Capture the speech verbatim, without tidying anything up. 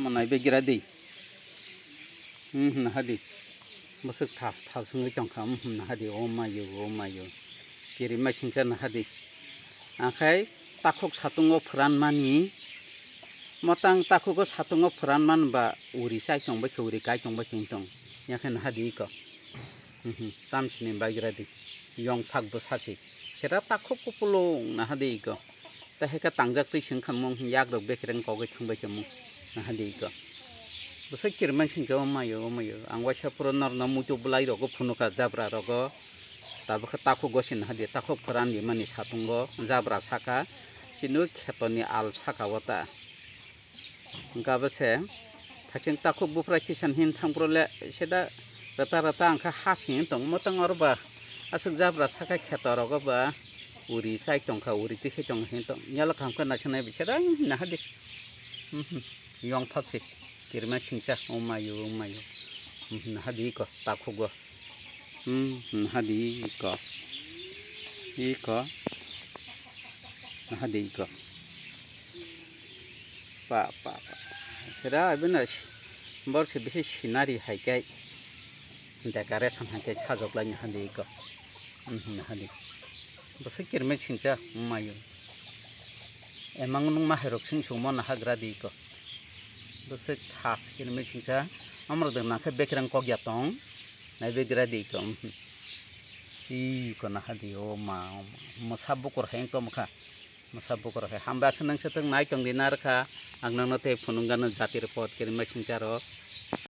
Manai be gira di. Hmm, naha di. Bwswk thas thas wngwi tongkha. Hmm, naha di. O mayo, o mayo. Kiri mai singcha naha di. Akhai takhuk satungo phwran mani. Motang takhugo satungo phwran man ba uri chai tong bai khe, uri kai tong bai khe tong. Yakhe naha di ko. Mhm, tamsini bagira di. Yong phak bwsa si. Sera takhuk kupulung naha di iko. Ta heka tangjak twi seng khamung yak rok bekereng kogwi thangbai khamung naha di iko. Bwsa kirman sing jo mayo, mayo. Ang waisa pura norno muitu bwlai rogo phunuka jabra rogo. Tabukha takhuk gosi naha di, takhuk phoran di mani satungo jabra saka. Sinu khetoni al saka wata. Hwnkha bo se, thaiching takhuk buphra kisan hin thangphru le seda rwta rwta hwnkha ha sing tong, motang oro ba aswk jabra saka kheto rogo ba uri chai tongkha, uri tisai tongkha hin tong, yalo kaham khe naisonai bisera naha di. Mhm. Yong phak si, kirima singcha, o mayo, o mayo. Mhm, naha di ko, takhuk go. Hmm, naha di iko. Iko. Naha di iko. Pa, pa, pa. Sera abina bor se bisi scenery hai kai. Decoration hai kai sajok lai naha di iko. Hmm, naha di. Bwswk kirmai singcha mayo. Emang nung mahairok sing sungmo naha gra di iko. Bwswk thas kirmai singcha. Amrok deng nangkhe bekereng kok ya tong. Naibe gira di ko. Ih, ko naha di, o ma, o ma. Mwsa bukur hai wngtong kha. Mwsa bukur hai. Hambai aswk nang swtwng nai tong di narwkha. Ang nangno tei phunukgano jati report kiri maichung charo.